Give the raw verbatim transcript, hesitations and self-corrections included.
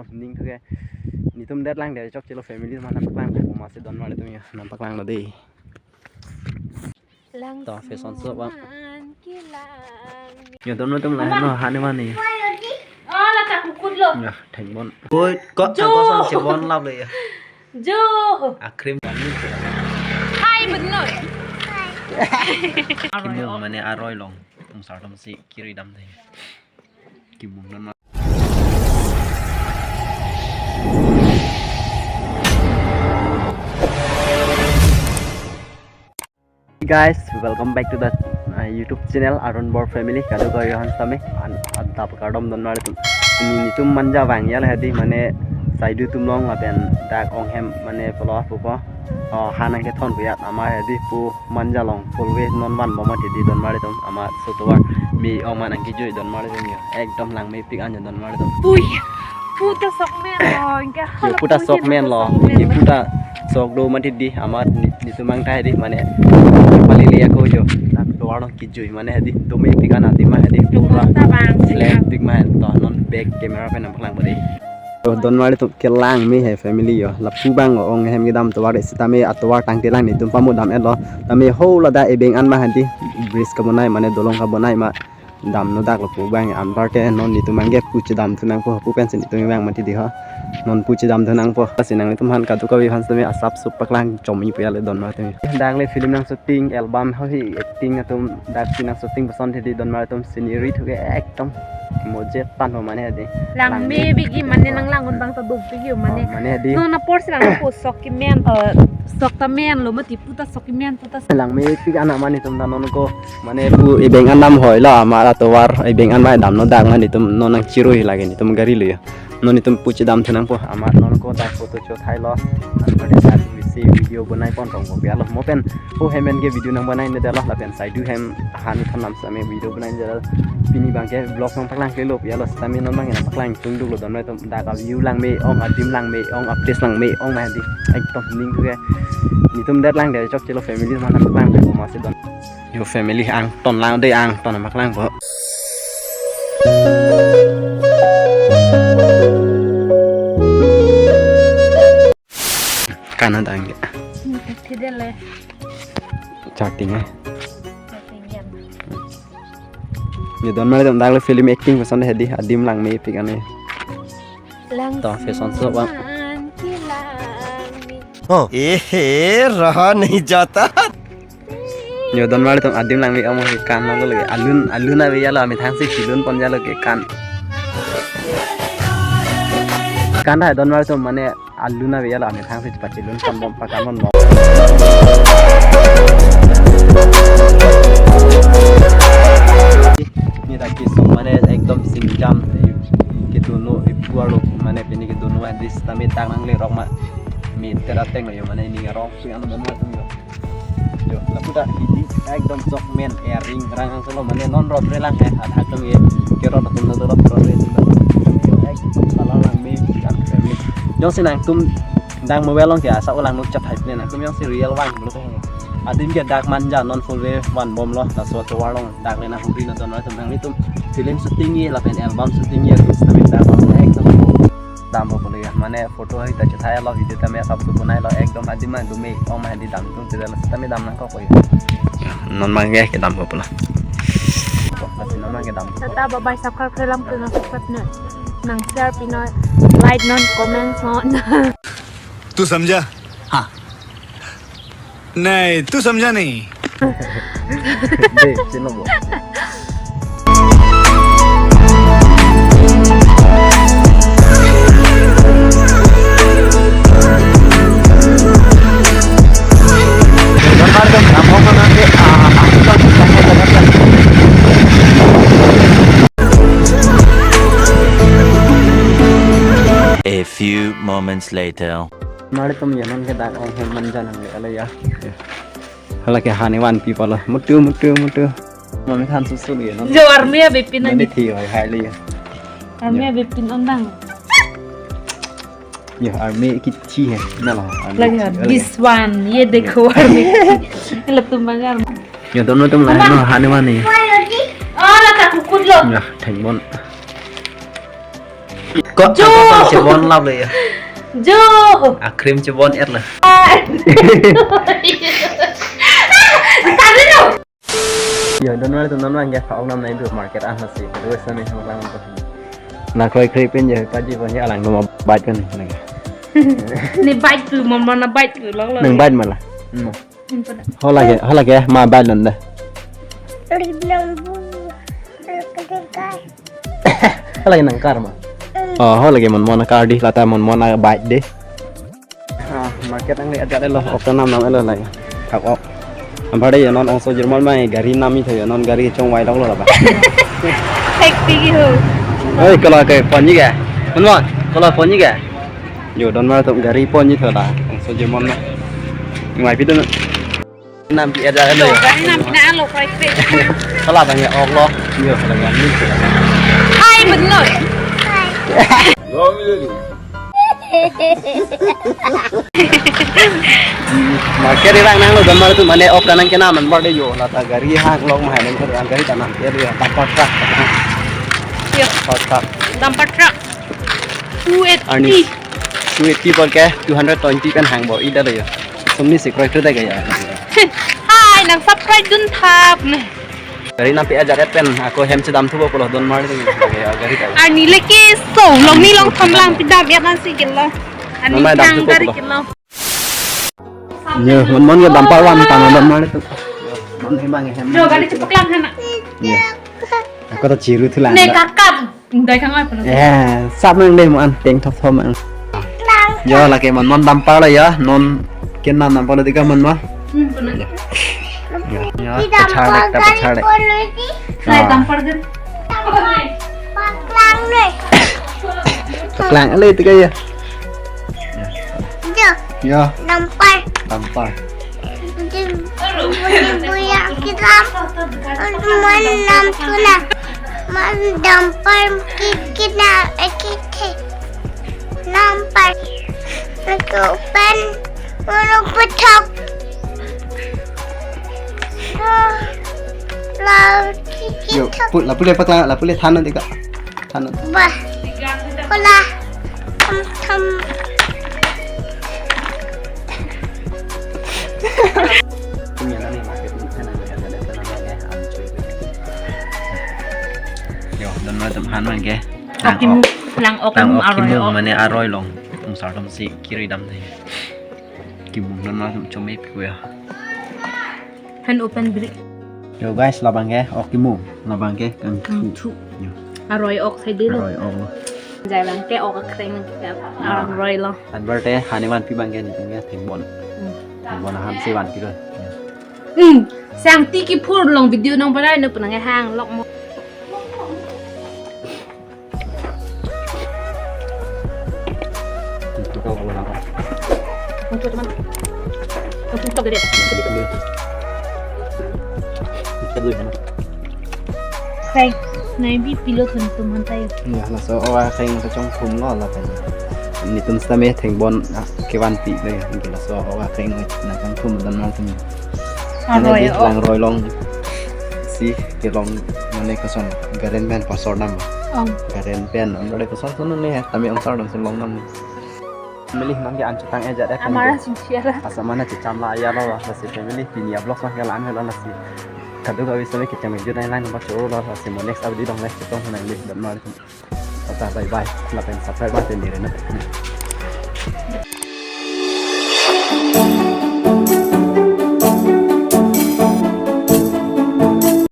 Ning thuke. Netum det lang de chok chelo family man paklang ko masi don mali tum ya. Nam paklang lo dei. To, fashion show, bang. Yo, don mali tum la no hani mani. Oh, la ta kukut lo. Ya, thengbon. Koi, kok Jo. Tangko sang chebon lap le ya. Jo. Akrim. Hai, benar. Kimung mane aroi long. Tum sar tum si kiri dam dei. Kimung non. Guys, welcome back to the uh, YouTube channel Arun Bor Family. Kadokave aphan sitame an adap kardom don mali tum. Netum Manja vang ya la hedi mane saidu tum long lapen dak ong hem mane polo pupo. Oh, han nangkethon puyat ama hedi pu Manja long full way non van bom mati di don mali tum ama sotovar me ong man nangkejui don mali tum ya. Ekdom langmepik an ya don mali tum. Pui. Puta sok men lo, inke yo, hala puta pui sok hin men puta lo, sok men inke lo. Puta sok do mati di, amat ni, netum angthai di, mane, pali le ako jo, na tovar long kejui, mane di, dome pik an adim ma di, Tum pura ta bang, flat sila. Pik ma, to, non back camera pen nangpaklang bade. To, don mali tum kelang me hai family yo, lapu bang ong hem kedam tovar sitame atovar tangte lang netum pamodam et lo, tame ho ladak ebeng an ma di, bridge kabonai, mane dolong kabonai ma, damno dak lo pu bang anpar te non netum abangke pu chedam thu nangpo pu pensi netum abang mati di ho. Non pu chedam thu nangpo. Lasi nanglitum aphan kadokave aphan sitame asap sup paklang chomi pu ya le don mali tum. Dak le film nang shooting, album ho hi acting atum dak si nang shooting boson hedi don mali tum scenery thuke ekdom moje tan ho mane hedi. Langme bigi mane nang lang un bang ta duk bigi mane. Oh, mane hedi. Non apor si lang po sok kemen, eh, sok ta men lo mati puta sok kemen puta. Langmepik an ama netum ta non ko. Mane pu ebeng an dam hoi lo ama atovar ebeng an ma damno dak ma netum non nangchirui lagi netum gari lo ya. Non netum pu chedam thu nangpo ama non ko dak photo cho thai lo. Mane dak isi video bonai pon rong ko ya lo mo pen pu hem en ke video nang bonai ne de lo lapen saidu hem han thon nam sitame video bonai ne de lo. Pini abangke vlog nangpaklang kle lo ya lo sitame non abang nangpaklang chungduk lo don mali tum dak a view langme ong adim langme ong a place langme ong ma di ekdom ning ke netum det lang de chok chelo family man nangpaklang ko masi don. Yo family angton lang dei angton nangpaklangpo. Kana dang ya. Thidele. Chatting eh. Chatting ya. Yo don mali tum dak le film acting boson hedi adim langmepik an. To, fashion show, bang. Oh, eh, raha nahi jata. Yo don mali tum adim langme ong ke kan lo lagi. Alun, alun ave ya lo amethang si chilun pon ya lo ke kan. Kan dai don mali tum mane alun ave ya lo amethang si pachilun pon bom pakan pon bom. Ni dak kesung mane ekdom singjam kedono ipu arlo mane pini kedono adis tame tang nang le rok ma. Mi tera teng lo yo mane ni rok si anu bom ma tum yo. Yo, lapu ta hidi ekdom sok men, eh, ring rang ang solo mane non rot re lang, eh, athak tum ye, ke rot tum na rot rot re tum na. Yo, ekdom salah lang me kan family. Jongsi nangtum dang mobile long ke asa ulang nuk chat hai ne nangtum jongsi real vang bulu ke. Adim ke dak Manja non full way van bom lo, laso tovar long dak le na huri na don mali tum nanglitum film shooting ye lapen album shooting ye tum sitame dak long ekdom. Dampo pulo ya, mane photo hai ta chethai lo, video tame asap sup bonai lo, ekdom adim ma dome ong ma di dam tum tidak lo, tame dam nangkok ya. Non abangke kedampo pulo. Masi non abangke dam. Tata bye bye, subscribe kre lam kre nang subscribe ne. Nang share pi noi, like non, comment non. तू समझा? हाँ। नहीं, तू समझा नहीं। Dei, chino bo. A few moments later. Mari tum ya non ke dak ong hem Manja nang le ala ya. Hala ke hani van pi pala. Mutu, mutu, mutu. Mami than susu le non. Jo army abepin. Mane nani. Thi hoi hai le ya. Army abepin on dang. Ya army ki thi hai. Na la. Army lagi thi, lagi. This one, ye dekho army ki thi. Ila tum bang army. Ya don mali tum la. Mama. No hani mani. Oh, la ta kukut lo. Ya thengbon. Ko Jo. Ko chebon lap le ya. Jo. Akrim chebon er la. Tadi lo. Ya, don mari tu non mang ya, phak nam nai du market ah nasi. Kedua sani sama lang tu. Na koi kri pen ya, paji pon ya alang nama bike kan ni. Ne bike tu, mama na bike tu, lo lo. Nang bike mala. Hmm. Hola ke, hola ke, ma bike lon da. Hola ke nang car ma. Oh, hola ke mon mon car di, lata mon mon bike di. Ah, market ang lihat ada lo, ok nam nam lo lai. Kap ok. Ampar de ya non ongso German mai gari nam itu ya non gari chongvai lo lo ba. Hektik ho. Oi, kalau ke ponji ke? Mon mon, kalau ponji ke? Yo, don mari tu gari ponji tu la. Ongso German mai. Mai pi tu. Nampi ada lo. Gari nampi na lo koi pe. Salah bang ya Allah. Yo, salah bang ni. Hai, benar. Market irang nang lo gambar tu mane ok kanang kena man bar de yo, lata gari hang long mahai nang gari tanam ya, yo, dumper truck. Yo. Dumper truck. Dumper truck. Arni. Two eighty. Two eighty bol ke two hundred twenty pen hang bo ida lo yo. Sumni si kroi kroi da ya. Hai, nang subscribe dun thap ne. Gari nampi ajat pen ako hem chedam thubo pulo don mari tu ya gari ta. Arni leke so long ni long tham lang pidam ya nang si gelo. Arni namai dam thang thubo gari pulo. Gelo. Yo, mon mon ya dumper van tang don mari tu. Mon hem bang hem. Jo gari cepat lang hana. Yo. Ako ta chiru thu lang. Ne kakap. Dai kang ai pala. Eh, sap nang dei mo an teng thok thom ang. Yo, lake mon mon dumper lo ya, non ken nam nam pala dika mon ma. Hmm, pala. Ya. Ya, ya, pachar dek, ta pachar dek. Nai dumper din. Paklang dei. Paklang ale tika ya. Ya. Yo. Dumper. Dumper. Buya kitam. Mon nam tuna. Mon dumper kikina ekike. Dumper. Itu pen. Uruk petok. La kiki. Yo, put la pule paklang, la pule than dika. Than. Bah. Hola. Tham tham. Yo, don mari tu han man ke. Lang ok kimu, ok lang ok kimu aroi, ok. Mane aroi long. Tum sar tum si kiri dam dei. Kimu don mari tum chome pi ko ya. Han open bri. Yo guys, labang ke ok kimu, labang ke kangthu. Kangthu. Yo. Aroi ok sai dei lo. Aroi ok lo. Jai bang ke ok akreng ke aroi lo. Anbar te hani vanpi bang ke ni ke thengbon. Hmm. Thengbon ahan si vanpi lo. Hmm. Sangti kiphur long video nang parai ne punang hang lok mo. Ungkut, teman. Ungkut, tok gede. Ungkut dulu, teman. Krai, nai bi pilo thun tum han tayo. Ya, laso o akreng kachongthum lo lapen. Netum sitame thengbon, ah, kevanpi le. Laso o akreng nang kangthum dan mal tum. Aroi, mane di o. Langroi long. Si kelong mane koson garen pen pasor nam. Ong. Garen pen, ong garen koson koson ne, tame ong sar dong si long nam. Milih nang ke an chetang ejat ya. Amara sungsi ala. Asa mana cecam la ya lo, lasi family pini a vlog ma ke la-an lo lasi. Kadokave sitame kecam jut nai line ba cho lo lasi mo next update dong next chetong nang le dan mal. Tata bye bye. Lapen subscribe bang teni rena.